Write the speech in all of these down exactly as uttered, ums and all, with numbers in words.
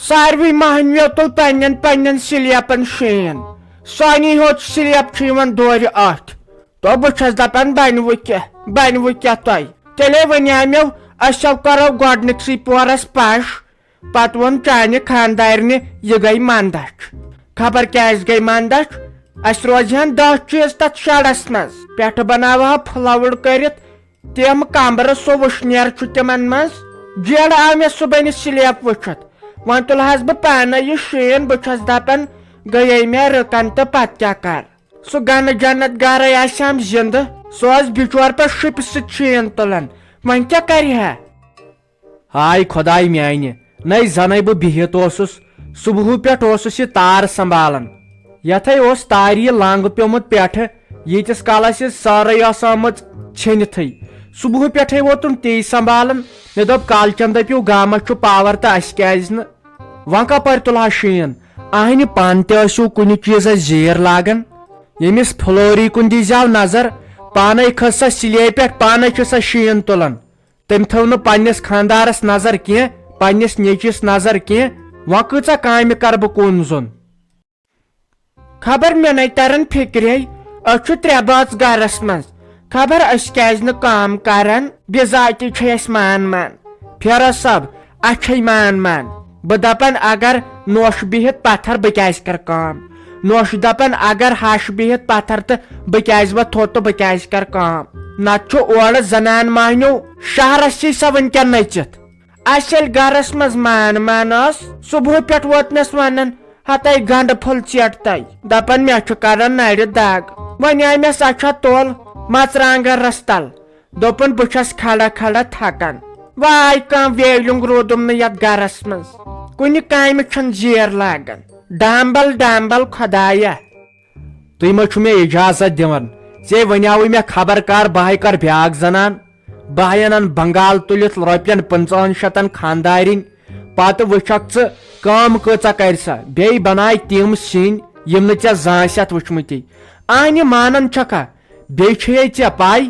ساروٕے مہنویو تُل پننٮ۪ن پننٮ۪ن سلیپن شین۔ سانی ہوت سلیپ چھُ یِوان دورِ اَتھ۔ تو بہٕ چھَس دَپان، بَنہِ وۄنۍ کیٛاہ، بَنہِ وۄنۍ کیٛاہ تۄہہِ؟ تیٚلے وَنیٛاو مےٚ، أسۍ ہو کَرو گۄڈٕنِکسٕے پورس پَش۔ پتہٕ ووٚن چانہِ خانٛدارنہِ، یہِ گٔے مندچھ۔ خبر کیٛازِ گٔے مندچھ؟ اَسہِ روزِ ہن دَہ چیٖز تَتھ شڈس منٛز۔ پٮ۪ٹھٕ بناوہو پھُلوُر کٔرِتھ تِم کمرٕ، سُہ وٕشنیر چھُ تِمن منٛز۔ جیڑٕ آو مےٚ صُبحنہِ سلیپ وٕچھِتھ۔ وۄنۍ تُلہٕ ہس بہٕ پانے یہِ شیٖن، بہٕ چھَس دپان، گٔیے مےٚ رٕکن تہٕ پتہٕ کیٛاہ کر؟ سُہ گنہٕ جنت گرے آسہِ ہم زندٕ، سُہ اوس بِچور پٮ۪ٹھ شُپہِ سۭتۍ شیٖن تُلان، وۄنۍ کیٛاہ کرِ ہا؟ ہاے خۄداے میانہِ، نَے زَنَے بہٕ بِہِتھ اوسُس، صُبحہٕ پٮ۪ٹھ اوسُس یہِ تار سنبھالان۔ یَتھَے اوس تارِ یہِ لنٛگ پیوٚمُت پٮ۪ٹھٕ، ییٖتِس کالَس یہِ سٲرٕے ٲس آمٕژ ژھیٚنِتھٕے۔ صُبحہٕ پٮ۪ٹھَے ووتُم تی سنبھالان۔ مےٚ دوٚپ، کالچَن دٔپِو گامَس چھُ پاوَر تہٕ اَسہِ کیٛازِ نہٕ؟ وۄنۍ کَپٲرۍ تُلہٕ ہا شیٖن؟ اَہنہِ پانہٕ تہِ ٲسِو کُنہِ چیٖزَس زیٖر لاگان۔ ییٚمِس پھلوری کُن دیٖزیو نظر، پانَے کھٔژ سۄ سِلیے پٮ۪ٹھ، پانَے چھُ سۄ شیٖن تُلان۔ تٔمۍ تھٲو نہٕ پننِس خانٛدارس نظر کینٛہہ، پننِس نیٚچوِس نظر کینٛہہ۔ وۄنۍ کۭژاہ کامہِ کرٕ بہٕ کُن زوٚن؟ خبر مےٚ نے ترن فکرے، أسۍ چھِ ترٛےٚ بٲژ گرس منٛز۔ خبر أسۍ کیازِ نہٕ کٲم کران، بِذاتی چھے اَسہِ مان مان۔ فیروز صٲب، اَسہِ چھے مان مان۔ بہٕ دپان اگر نوٚش بِہِتھ پتھر، بہٕ کیازِ کرٕ کٲم؟ نوٚش دپان اگر ہش بِہِتھ پتھر تہٕ بہٕ کیازِ وۄتھو تہٕ بہٕ کیازِ کرٕ کٲم؟ نتہٕ چھُ اورٕ زنان مہنیو شہرس چھِ سۄ وٕنکٮ۪ن نٔژِتھ۔ اَسہِ ییٚلہِ گرس منٛز مان مان ٲس، صبحہٕ پٮ۪ٹھ ووت مےٚ ونان، ہتے گنڈٕ پھوٚل ژیٹتَے۔ دپان مےٚ چھُ کران نرِ دگ۔ وۄنۍ آے مےٚ سۄ چھےٚ توٚل مرژٕوانٛگن رس تل۔ دوٚپُن بہٕ چھَس کھڑا کھڑا تھکان۔ واے کانٛہہ ویلیُنگ روٗدُم نہٕ یتھ گرس منٛز۔ کُنہِ کامہِ چھُنہٕ زیٖر لاگان۔ ڈامبل ڈامبل خۄدایا۔ تُہۍ ما چھِو مےٚ اجازت دِوان؟ ژےٚ وَنیٛاوُے مےٚ خبر کر، بہٕ ہاے کر بیٛاکھ زنان۔ بہٕ ہاے اَنن بنگال تُلِتھ رۄپین پٕنٛژٕہن شتن خانٛدارِنۍ۔ پتہٕ وٕچھکھ ژٕ کٲم کۭژاہ کرِ سۄ۔ بیٚیہِ بنایہِ تِم سِنۍ یِم نہٕ ژےٚ زانٛہہ چھِ اتھ وٕچھمٕتی۔ اہنہِ مانان چھکھا؟ بیٚیہِ چھیے ژےٚ پَے،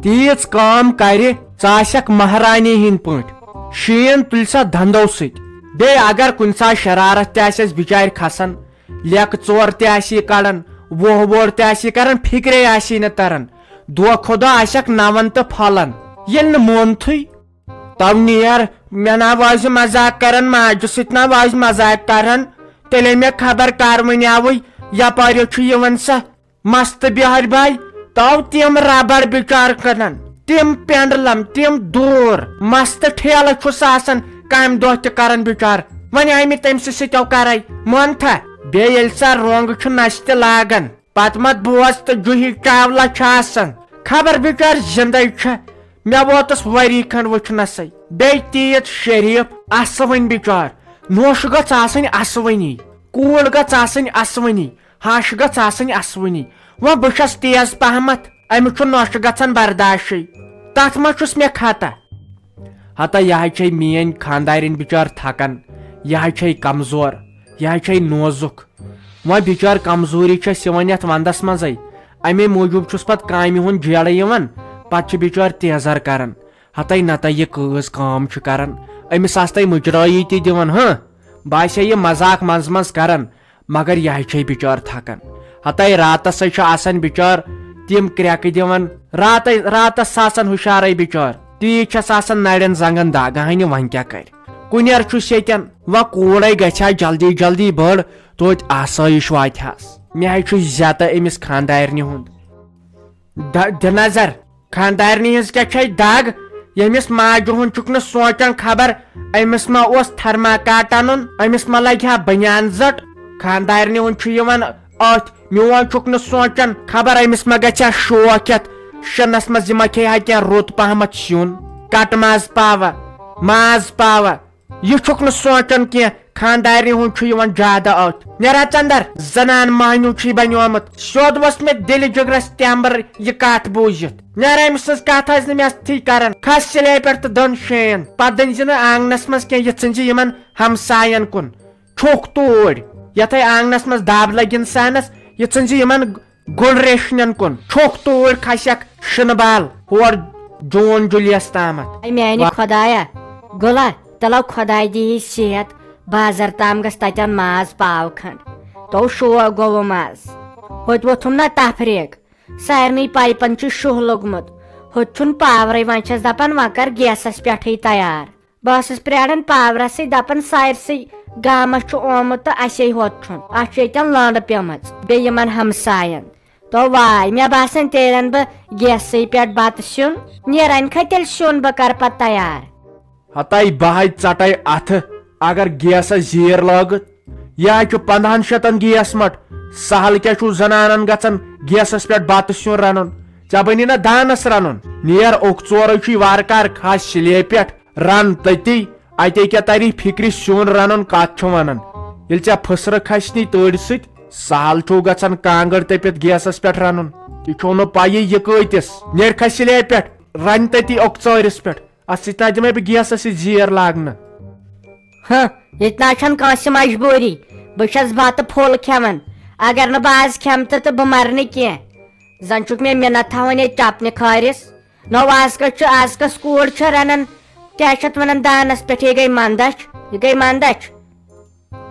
تیٖژ کٲم کرِ، ژٕ آسکھ مہرانی ہٕنٛدۍ پٲٹھۍ۔ شیٖن تُلہِ سۄ دندو سۭتۍ۔ بیٚیہِ اگر کُنہِ ساتہٕ شرارت تہِ آسٮ۪س بِچارِ کھسان، لیکہٕ ژور تہِ آسی کڑان، ووہ وور تہِ آسی کران، فکرے آسی نہٕ تران۔ دۄہ کھۄتہٕ دۄہ آسکھ نون تہٕ پھۄلان۔ ییٚلہِ نہٕ مونتھٕے، تو نیر، مےٚ نا وازِ مذاق کران، ماجہِ سۭتۍ نا وازِ مذاق کران۔ تیٚلے مےٚ خبر کر وٕنیاوٕے، یپٲرۍ چھُ یِوان سۄ مستہٕ بِہٲرۍ باے، تو تِم ربڑ بِچار کٕنان، تِم پینڈلم، تِم دوٗر، مستہٕ ٹھیلہٕ چھُس آسان، کامہِ دۄہ تہِ کران بِچار۔ وۄنۍ آیہِ مےٚ تٔمۍ سٕے سۭتۍ کرے، مونتھا؟ بیٚیہِ ییٚلہِ سۄ رونٛگ چھُ نستہِ لاگان، پتہٕ مت بوز تہٕ جوٗہی چاولہ چھُ آسان۔ خبر بِچار زِندَے چھےٚ۔ مےٚ ووتُس ؤری کھنٛڈ وٕچھنَسٕے۔ بیٚیہِ تیٖژ شریٖف، اَسوٕنۍ بِچار۔ نوٚش گٔژھ آسٕنۍ اَسوٕنی، کوٗر گٔژھ آسٕنۍ اَسوٕنی، ہَش گٔژھ آسٕنۍ اَسوٕنی۔ وۄنۍ بہٕ چھَس تیز پہمتھ، أمِس چھُ نۄشہِ گژھان برداشٕے۔ تَتھ ما چھُس مےٚ خطا؟ ہتا یہِ ہا چھے میٲنۍ خانٛدارِنۍ بِچار تھکان، یہِ ہا چھے کمزور، یہِ ہا چھے نوزُک۔ وۄنۍ بِچار کمزوری چھس یِوان یتھ ونٛدس منٛزے، امے موٗجوٗب چھُس پتہٕ کامہِ ہُنٛد جیڑٕ یِوان، پتہٕ چھِ بِچار تیزر کران۔ ہتے نتہ یہِ کۭژ کٲم چھُ کران، أمِس آستے مُجرٲیی تہِ دِوان، ہاں، باسے یہِ مذاق منٛز منٛز کران، مگر یہِ ہا چھے بِچار تھکان۔ ہتے راتس ہے چھُ آسان بِچار تِم کرٛٮ۪کہٕ دِوان، راتس، راتس چھُ آسان ہُشارے بِچار، تیٖژ چھس آسان نرٮ۪ن زنٛگن دگ، ہنہِ وۄنۍ کیٛاہ کرِ؟ کُنیر چھُس ییٚتٮ۪ن، وۄنۍ کوٗرے گژھِ ہا جلدی جلدی بٔڑ، توتہِ آسٲیِش واتہِ ہس۔ مےٚ ہے چھُ زیتہٕ أمِس خانٛدارنہِ ہُنٛد۔ د-، دِ نظر، خانٛدارنہِ ہٕنٛز کیٛاہ چھے دگ؟ ییٚمِس ماجہِ ہُنٛد چھُکھ نہٕ سونٛچان خبر أمِس ما اوس تھرماکاٹ اَنُن، أمِس ما لگہِ ہا بنیان زٔٹ؟ خانٛدارنہِ ہُنٛد چھُ یِوان أتھۍ، میون چھُکھ نہٕ سونٛچان خبر أمِس ما گژھِ ہا شوق ہٮ۪تھ شِنَس منٛز، یہِ ما کھیٚیہِ ہا کینٛہہ رُت پہمتھ سیُن، کٹہٕ ماز پاوا، ماز پاوا۔ یہِ چھُکھ نہٕ سونٛچان کینٛہہ، خانٛدارنہِ ہُنٛد چھُ یِوان زیادٕ أتھۍ۔ نیرا ژندر، زنان مہنیوٗ چھُے بنیومُت۔ سیوٚد ووٚژھ مےٚ دِلہِ جِگرس تٮ۪مبر یہِ کتھ بوٗزِتھ۔ نیرا أمۍ سٕنٛز کتھ ٲسۍ نہٕ مےٚ اَتھٕے کران۔ کھس سِلے پٮ۪ٹھ تہٕ دٔن شین۔ پتہٕ دٔنۍ زِ نہٕ آنگنس منٛز کینٛہہ، یہِ ژھٕنۍ زِ یِمن ہمساین کُن۔ چھوٚکھ توٗرۍ۔ یتھے آنگنس منٛز دب لگہِ انسانس، یہِ ژھٕنۍ زِ یِمن گُل ریشنٮ۪ن کُن۔ چھوٚکھ توٗرۍ کھسٮ۪کھ شِنہٕ بال ہور جوٗن جُلیَس تامَتھ۔ اے میانہِ وا- خۄدایا، گوٚلا، تلو خۄداے دِیہِ صحت، بازر تام گژھِ تتٮ۪ن ماز پاو کھنڈ۔ تو شوق گوٚوُم از۔ ہوٚتہِ ووٚتھُم نا تفریٖق، سارنٕے پایپن چھُ شُہ لوٚگمُت۔ ہوٚتہِ چھُنہٕ پاورٕے، وۄنۍ چھَس دپان وۄنۍ کر گیسس پٮ۪ٹھٕے تیار۔ بہٕ ٲسٕس پرٛاران پاورسٕے، دپان سارسٕے گامس چھُ آمُت تہٕ اسے ہوت چھُنہٕ۔ اتھ چھُ ییٚتٮ۪ن لنڈ پیمٕژ، بیٚیہِ یِمن ہمساین۔ تو واے، مےٚ باسان تیٚلہِ انہٕ بہٕ گیسٕے پٮ۪ٹھ بتہٕ سیُن۔ نیر، انہٕ کھا تیٚلہِ سیُن، بہٕ کرٕ پتہٕ تیار۔ ہتاے بہاے ژٹے اتھٕ، اگر گیسس زیٖر لٲگٕتھ۔ یہِ ہا چھُ پندہن شتن گیس مٹ۔ سہل کیٛاہ چھُو زنانن گژھان گیسس پٮ۪ٹھ بتہٕ سیُن رنُن؟ ژےٚ بنی نا دانس رنُن؟ نیر اوٚک ژورے چھُے وارٕ کارٕ، کھس سِلے پٮ۪ٹھ۔ رن تٔتی، اتے کیٛاہ تری فکرِ سیُن رنُن کتھ چھُ ونان۔ ییٚلہِ ژےٚ پھٕسرٕ کھسنی تٔڑۍ سۭتۍ، سہل چھُو گژھان کانٛگٕر تٔپِتھ گیسس پٮ۪ٹھ رنُن۔ یہِ چھُو نہٕ پَیی یہِ کۭتِس۔ نیرِ کھسہِ سِلے پٮ۪ٹھ، رنہِ تٔتی اوٚکژٲرِس پٮ۪ٹھ۔ اتھ سۭتۍ نہ دِمے بہٕ گیسس سۭتۍ زیٖر لاگنہٕ۔ ہہ، ییٚتہِ نہ چھَنہٕ کٲنٛسہِ مجبوٗری۔ بہٕ چھَس بتہٕ پھوٚل کھٮ۪وان۔ اگر نہٕ بہٕ آز کھٮ۪مہٕ تہٕ، تہٕ بہٕ مرٕ نہٕ کینٛہہ۔ زن چھُکھ مےٚ مِنت تھاوان ییٚتہِ چپنہِ کھٲرِس۔ نو آز کتھ چھُ، آز کس کوٗر چھِ رنان، کیٛاہ چھِ اتھ ونان، دانس پٮ۪ٹھ، یہِ گٔے مندچھ، یہِ گٔے مندچھ۔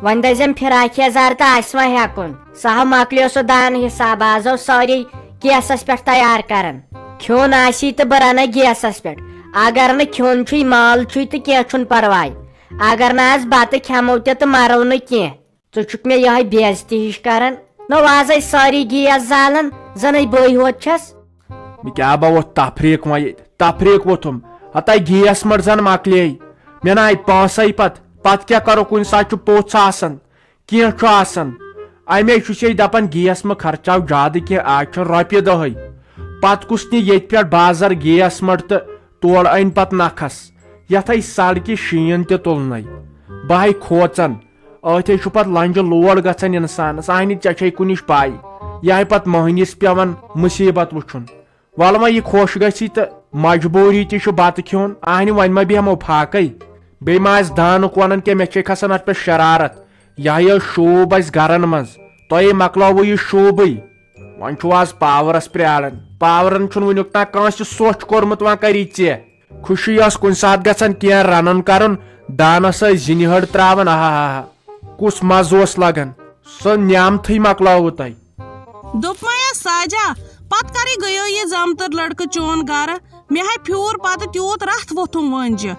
وۄنۍ دٔزٮ۪م فراک یزار تہٕ آسہِ وۄنۍ ہٮ۪کُن۔ سُہ ہا مۄکلیو سُہ دانہٕ حساب، آز ٲس سٲرٕے گیسس پٮ۪ٹھ تیار کران۔ کھیوٚن آسی تہٕ بہٕ رنہٕ گیسس پٮ۪ٹھ۔ اگر نہٕ کھیوٚن چھُے، مال چھُے تہٕ کینٛہہ چھُنہٕ پرواے۔ اگر نہٕ آز بتہٕ کھٮ۪مو تہِ تہٕ مرو نہٕ کینٛہہ۔ ژٕ چھُکھ مےٚ یِہوٚے بے عزتی ہِش کران۔ نو آز ٲسۍ سٲری گیس زالان، زَنَے بٕے ہوت چھَس۔ مےٚ کیٛاہ با ووٚتھ تفریٖق وۄنۍ ییٚتہِ؟ تفریٖق ووٚتھُم۔ ہتاے گیس مٔٹ زَن مۄکلیے۔ مےٚ نہ آیہِ پونٛسَے پتہٕ۔ پتہٕ کیٛاہ کرو؟ کُنہِ ساتہٕ چھُ پوٚژھ آسان، کینٛہہ چھُ آسان۔ اَمے چھُسے دپان گیس مہٕ خرچاو زیادٕ کینٛہہ، آز چھُنہٕ رۄپیہِ دَہٕے۔ پتہٕ کُس نہِ ییٚتہِ پٮ۪ٹھ بازر گیس مٔٹ تہٕ تورٕ أنۍ پتہٕ نکھس؟ یتھ ہے سڑکہِ شیٖن تہِ تُلنَے۔ بہٕ ہے کھوژان۔ أتھۍ چھُ پتہٕ لنجہِ لوڑ گژھان انسانس، اہنہِ ژےٚ چھے کُنِچ پاے، یہِ ہے پتہٕ مٔہنِس پٮ۪وان مُصیبت وٕچھُن۔ ولہٕ وۄنۍ یہِ خۄش گژھی تہٕ مجبوٗری تہِ چھُ بتہٕ کھیوٚن، اہنہِ وۄنۍ ما بیٚہمو فاقے؟ بیٚیہِ ما آسہِ دانُک ونان کینٛہہ، مےٚ چھے کھسان اتھ پٮ۪ٹھ شرارت۔ یہِ ہے ٲس شوٗب اسہِ گرن منٛز، تۄہے مۄکلاوو یہِ شوٗبٕے۔ وۄنۍ چھُو آز پاورس پرٛاران، پاورن چھُنہٕ وٕنیُک تام کٲنٛسہِ سوٚچھ کوٚرمُت، وۄنۍ کری ژےٚ۔ خوشی ٲس کُنہِ ساتہٕ گژھان کینٛہہ رنُن کرُن، دانس ٲسۍ زِنہِ ہٕڑ تراوان، آہا ہا ہا، کُس مزٕ اوس لگان، سۄ نعمتھٕے مۄکلاوٕ تۄہہِ۔ دوٚپمَے ساجا، پتہٕ کرے گٔیو یہِ زامتٕر لڑکہٕ چون گرٕ، مےٚ ہے پھیوٗر پتہٕ تیوٗت رتھ ووٚتھُم وٲنجہِ۔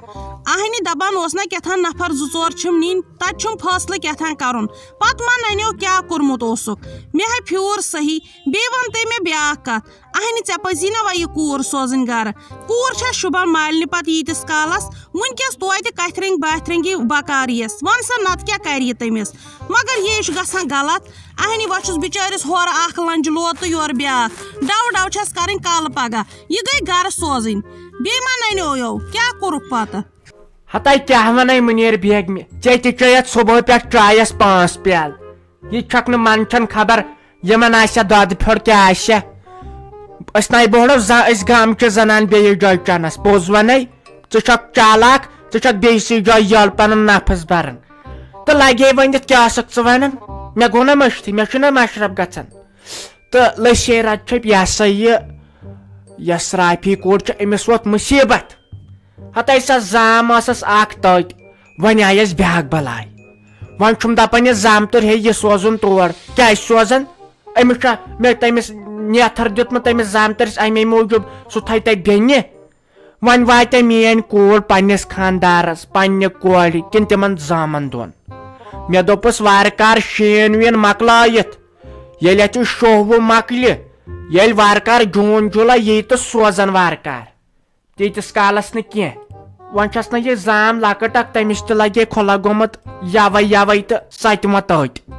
اہنہِ دپان اوس نہ کیٛاہ تھام نفر زٕ ژور چھِم نِنۍ، تتہِ چھُم فٲصلہٕ کیٛاہ تھام کرُن۔ پتہٕ ما ننیو کیٛاہ کوٚرمُت اوسُکھ۔ مےٚ ہے پھیوٗر صحیح۔ بیٚیہِ وَن تٔمۍ مےٚ بیٛاکھ کَتھ، اَہنہِ، ژےٚ پَزی نہ وۄنۍ یہِ کوٗر سوزٕنۍ گَرٕ؟ کوٗر چھےٚ شوٗبان مالنہِ پَتہٕ ییٖتِس کالَس، وٕنکیٚس توتہِ کَتھِ رٔنٛگۍ باتھِ رٔنٛگی بَکار یِیَس، وَن سا نَتہٕ کیٛاہ کَرِ یہِ تٔمِس؟ مگر یے چھُ گژھان غلط۔ اَہنہِ، وۄنۍ چھُس بِچٲرِس ہورٕ اَکھ لَنٛجہِ لوت تہٕ یورٕ بیٛاکھ، ڈَو ڈَو چھَس کَرٕنۍ کالہٕ پَگاہ، یہِ گٔے گَرٕ سوزٕنۍ۔ بیٚیہِ ما نَنیو یو، کیٛاہ کوٚرُکھ پَتہٕ؟ ہتاے کیٛاہ وَنَے مُنیر بیگمہِ، ژےٚ تہِ چے یَتھ صُبحٲے پٮ۪ٹھ چایَس پانٛژھ پیالہٕ۔ یہِ چھکھ نہٕ منٛدچھان خبر یِمن آسیا دۄدٕ پھیوٚر کیٛاہ آسیا۔ أسۍ نَے بوہڑو زانٛہہ أسۍ گامچہِ زنان بیٚیِس جایہِ چنس۔ پوٚز ونے، ژٕ چھکھ چالاک، ژٕ چھکھ بیٚیِسٕے جایہِ یٔڑ پنُن نفس بران۔ تہٕ لگے ؤنِتھ کیٛاہ ٲسکھ ژٕ ونان؟ مےٚ گوٚو نہ مٔشتھٕے، مےٚ چھُنہ مشرف گژھان۔ تہٕ لٔسۍ ہے رتہٕ چھٔپۍ یہِ ہسا یہِ، یۄس رافی کوٗر چھِ، أمِس ووت مُصیبت۔ ہتاے سۄ زام ٲسٕس اکھ تٔتۍ، وۄنۍ آیس بیٛاکھ بلاے۔ وۄنۍ چھُم دپان یہِ زامتُر ہے یہِ سوزُن تور، کیٛازِ سوزن؟ أمِس چھا مےٚ تٔمِس نیتھر دیُتمُت أمِس زامتٕرِس امے موٗجوٗب، سُہ تھایہِ تتہِ بیٚنہِ؟ وۄنۍ واتہِ میٲنۍ کوٗر پننِس خاندارس، پننہِ کورِ کِنہٕ تِمن زامن دۄن؟ مےٚ دوٚپُس وارٕ کار شیٖن ویٖن مۄکلٲیِتھ، ییٚلہِ اتہِ شوہ وُہ مۄکلہِ، ییٚلہِ وارٕ کار جوٗن جولائی یی تہٕ سوزن وارٕ کار۔ تیٖتِس کالس نہٕ کینٛہہ۔ وۄنۍ چھس نہٕ یہِ زام لۄکٕٹ اکھ، تٔمِس تہِ لگے کھُلہ گوٚمُت یوے یوے تہٕ سۄ تہِ وۄنۍ تٔتۍ۔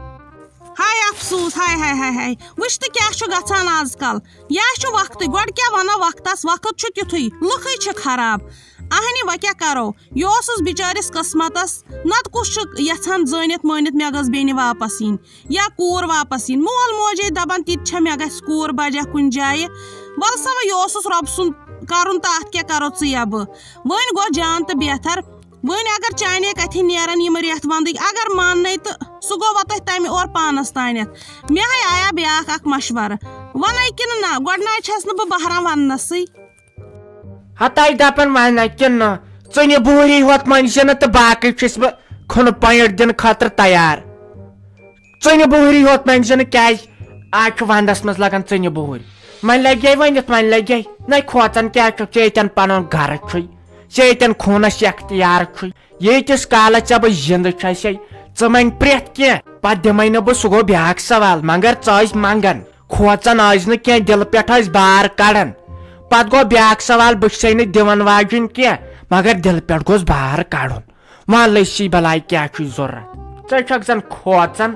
ہاے افسوس، ہاے ہاے ہاے ہاے، وٕچھ تہٕ کیٛاہ چھُ گژھان آز کل۔ یہِ ہا چھُ وقتٕے، گۄڈٕ کیٛاہ ونو وقتس، وقت چھُ تیُتھُے، لُکھٕے چھِ خراب۔ اہنہِ، وۄنۍ کیٛاہ کرو؟ یہِ اوسُس بِچٲرِس قٕسمتس، نتہٕ کُس چھُ یژھان زٲنِتھ مٲنِتھ مےٚ گٔژھ بیٚنہِ واپس یِنۍ؟ یا کوٗر واپس یِنۍ۔ مول موجے دپان، تہِ تہِ چھےٚ، مےٚ گژھِ کوٗر بجا کُنہِ جایہِ۔ ولہٕ سا وۄنۍ، یہِ اوسُس رۄب سُنٛد کرُن تہٕ اتھ کیٛاہ کرو ژٕ یا بہٕ؟ وۄنۍ گوٚو جان تہٕ بہتر۔ وۄنۍ اگر چانے کتھِ نیرن یِم رٮ۪تھ ونٛدٕکۍ، اگر ماننے تہٕ سُہ گوٚو وۄنۍ تۄہہِ تمہِ اورٕ پانس تانٮ۪تھ۔ مےٚ ہے آیا بیٛاکھ اکھ مشورٕ، ونے کِنہٕ نہ؟ گۄڈٕ نہ چھس نہٕ بہٕ بہران وننسٕے۔ ہتاے دپان ونے کِنہٕ نہ؟ ژٕنہِ بُہری ہوت منٛزِ نہٕ تہٕ باقٕے چھُس بہٕ کھُنہٕ پۄینٛٹ دِنہٕ خٲطرٕ تیار۔ ژٕنہِ بُہری ہوت منٛزِ نہٕ، کیٛازِ آز چھُ ونٛدس منٛز لگان ژٕنہِ بُہٕرۍ۔ وۄنۍ لگے ؤنِتھ، وۄنۍ لگے۔ نَے کھوژان کیٛاہ چھُکھ؟ ژےٚ ییٚتٮ۪ن پنُن گرٕ چھُے، ژےٚ ییٚتٮ۪ن خوٗنس اختیار چھُے۔ ییٖتِس کالس ژےٚ بہٕ زِندٕ چھَسے، ژٕ منٛگ پرٛٮ۪تھ کینٛہہ، پتہٕ دِمے نہٕ بہٕ۔ سُہ گوٚو بیٛاکھ سوال، مگر ژٕ ٲسۍ منٛگان۔ کھوژان ٲسۍ نہٕ کینٛہہ، دِلہٕ پٮ۪ٹھ ٲسۍ بار کڑان۔ پتہٕ گوٚو بیٛاکھ سوال، بہٕ چھسے نہٕ دِوان واجِنۍ کینٛہہ، مگر دِلہٕ پٮ۪ٹھ گوٚژھ بار کڑُن۔ وۄنۍ لٔسی بلاے کیٛاہ چھُے ضروٗرت؟ ژٕ چھکھ زن کھوژان،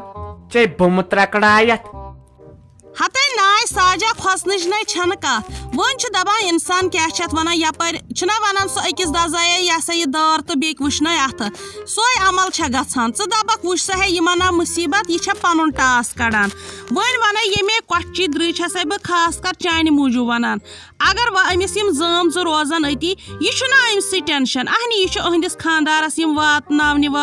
ژےٚ بُمہٕ ترٛکڑایتھ۔ ہتے ناے ساجا، کھۄژنٕچ نے چھنہٕ کتھ۔ وۄنۍ چھِ دپان انسان کیٛاہ چھِ اتھ ونان، یپٲرۍ چھِنہ ونان سُہ أکِس دزایے یہِ ہسا یہِ دار تہٕ بیٚکۍ وٕچھنَے اتھٕ۔ سۄے عمل چھےٚ گژھان۔ ژٕ دپکھ وٕچھ سا ہے یِمن آو مُصیبت، یہِ چھےٚ پنُن ٹاس کڑان۔ وۄنۍ ونَے ییٚمے کۄٹھچی درٕے چھسے بہٕ خاص کر چانہِ موٗجوٗب ونان۔ اگر وۄنۍ أمِس یِم زٲم زٕ روزن أتی، یہِ چھُنہ أمۍ سۭتۍ ٹینشن۔ اہنہِ، یہِ چھُ أہنٛدِس خاندارس یِم واتناونہِ و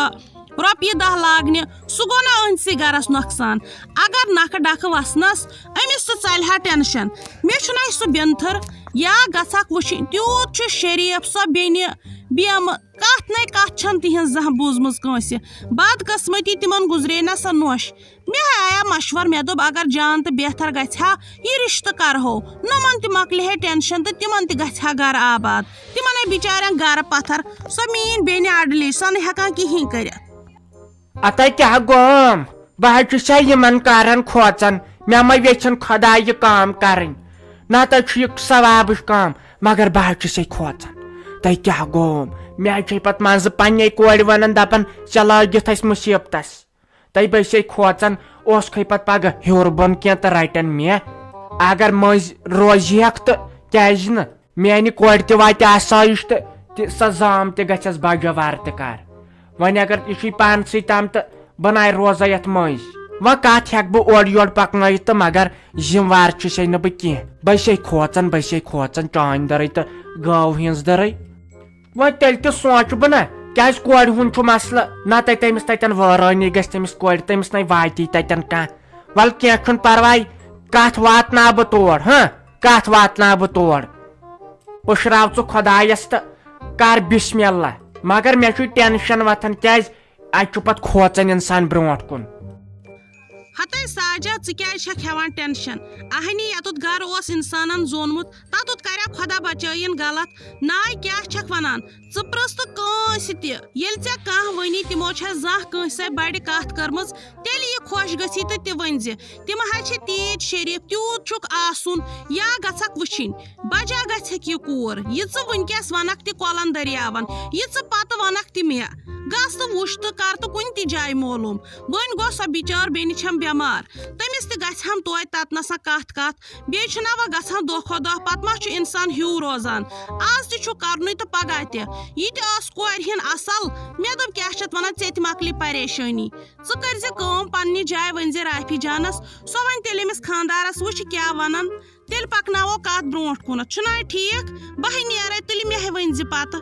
رۄپیہِ دَہ لاگنہِ، سُہ گوٚو نہ أہنٛدسٕے گرس نۄقصان۔ اگر نکھٕ ڈکھٕ وسنس، أمِس تہِ ژلہِ ہا ٹینشن۔ مےٚ چھُنہ سُہ بینتھٕر یا گژھکھ وٕچھِنۍ، تیوٗت چھُ شریف سۄ بیٚنہِ بیمہٕ۔ کتھ نے کتھ چھنہٕ تِہنٛز زانٛہہ بوٗزمٕژ کٲنٛسہِ۔ بدقسمتی تِمن گُزرے نہ سۄ نوش۔ مےٚ آیا مشور، مےٚ دوٚپ، اگر جان تہٕ بہتر گژھِ ہا، یہِ رشتہٕ کرہو۔ نۄمن تہِ مۄکلہِ ہے ٹینشن تہٕ تِمن تہِ گژھِ ہا گرٕ آباد۔ تِمن ہے بچارٮ۪ن گرٕ پتھر۔ سۄ میٲنۍ بیٚنہِ اڈلی، سۄ نہٕ ہٮ۪کان کِہیٖنۍ کٔرِتھ۔ اتے کیٛاہ گوم؟ بہٕ حظ چھُس ہا یِمن کارن کھوژان۔ مےٚ ما یژھن خۄداے یہِ کٲم کرٕنۍ؟ نتہٕ چھُ یہِ ثوابٕچ کٲم، مگر بہٕ حظ چھُس ہے کھوژان۔ تۄہہِ کیٛاہ گوم؟ مےٚ حظ چھِ پتہٕ منٛزٕ پننے کورِ ونان، دپان، "ژےٚ لٲگِتھ اَسہِ مُصیبتس۔" تۄہہِ بہٕ چھسے کھوژان، اوسکھے پتہٕ پگاہ ہیوٚر بۄن کینٛہہ تہٕ رٹن مےٚ۔ اگر مٔنٛزۍ روزِ ہٮ۪کھ تہٕ کیٛازِ نہٕ؟ میانہِ کورِ تہِ واتہِ آسٲیِش تہٕ تہِ سۄ زام تہِ گژھٮ۪س بجا وارٕ تہِ کار۔ وۄنۍ اگر یہِ چھُے پانسٕے تام تہٕ بناے روزا یتھ مٔنٛزۍ۔ وۄنۍ کتھ ہٮ۪کہٕ بہٕ اورٕ یورٕ پکنٲیِتھ تہٕ مگر ذمہٕ وار چھُسے نہٕ بہٕ کینٛہہ۔ بہٕ چھسے کھوژان، بہٕ چھسے کھوژان چانہِ دٔرٕے تہٕ گٲو ہٕنٛز دٔرٕے۔ وۄنۍ تیٚلہِ تہِ سونٛچہٕ بہٕ نہ، کیٛازِ کورِ ہُنٛد چھُ مسلہٕ، نتہٕ تٔمِس تتٮ۪ن وٲرٲنی گژھِ تٔمِس کورِ، تٔمِس نے واتی تتٮ۪ن کانٛہہ۔ ول کینٛہہ چھُنہٕ پرواے، کتھ واتناو بہٕ تور، ہاں، کتھ واتناو بہٕ تور۔ پُشراو ژٕ خۄدایس تہٕ کر بسم اللہ۔ مگر مےٚ چھُ ٹینشن وۄتھان، کیٛازِ اتہِ چھُ پتہٕ کھوژان انسان برونٛٹھ کُن۔ ہتے ساجا، ژٕ کیٛازِ چھکھ ہٮ۪وان ٹینشن؟ اہنی، یتُتھ گرٕ اوس انسانن زونمُت، تتُتھ کریا خۄدا بچٲیِن غلط؟ ناے کیٛاہ چھکھ ونان؟ ژٕ پرٛژھ تہٕ کٲنٛسہِ تہِ۔ ییٚلہِ ژےٚ کانٛہہ ؤنی، تِمو چھےٚ زانٛہہ کٲنٛسہِ سۭتۍ بڑِ کتھ کٔرمٕژ، تیٚلہِ یہِ خۄش گژھی تہٕ تہِ ؤنۍزِ۔ تِم حظ چھِ تیٖتۍ شریٖف، تیوٗت چھُکھ آسُن، یا گژھکھ وٕچھِنۍ۔ بجا گژھٮ۪کھ یہِ کوٗر، یہِ ژٕ وٕنکیٚس ونکھ تہِ کۄلن دٔریاون، یہِ ژٕ پتہٕ ونکھ تہِ مےٚ۔ گژھ تہٕ وٕچھ تہٕ کر تہٕ کُنہِ تہِ جایہِ معلوم۔ وۄنۍ گوٚو سۄ بِچٲر بیٚنہِ چھم بٮ۪مار، تٔمِس تہِ گژھِ ہم توتہِ تتنس کتھ کتھ۔ بیٚیہِ چھُنہ وۄنۍ گژھان دۄہ کھۄتہٕ دۄہ، پتہٕ ما چھُ انسان ہیوٗ روزان؟ آز تہِ چھُ کرنُے تہٕ پگاہ تہِ۔ یہِ تہِ ٲس کورِ ہِن اصل۔ مےٚ دوٚپ، کیٛاہ چھِ اتھ ونان، ژےٚ تہِ مۄکلہِ پریشٲنی۔ ژٕ کٔرزِ کٲم، پننہِ جایہِ ؤنزِ رافی جانس، سۄ ونہِ تیٚلہِ أمِس خاندارس، وٕچھِ کیٛاہ ونان، تیٚلہِ پکناوو کتھ برونٛٹھ کُنتھ۔ چھُنہ ٹھیٖک؟ بہٕ ہے نیرے تُلہِ، مےٚ ہے ؤنزِ پتہٕ۔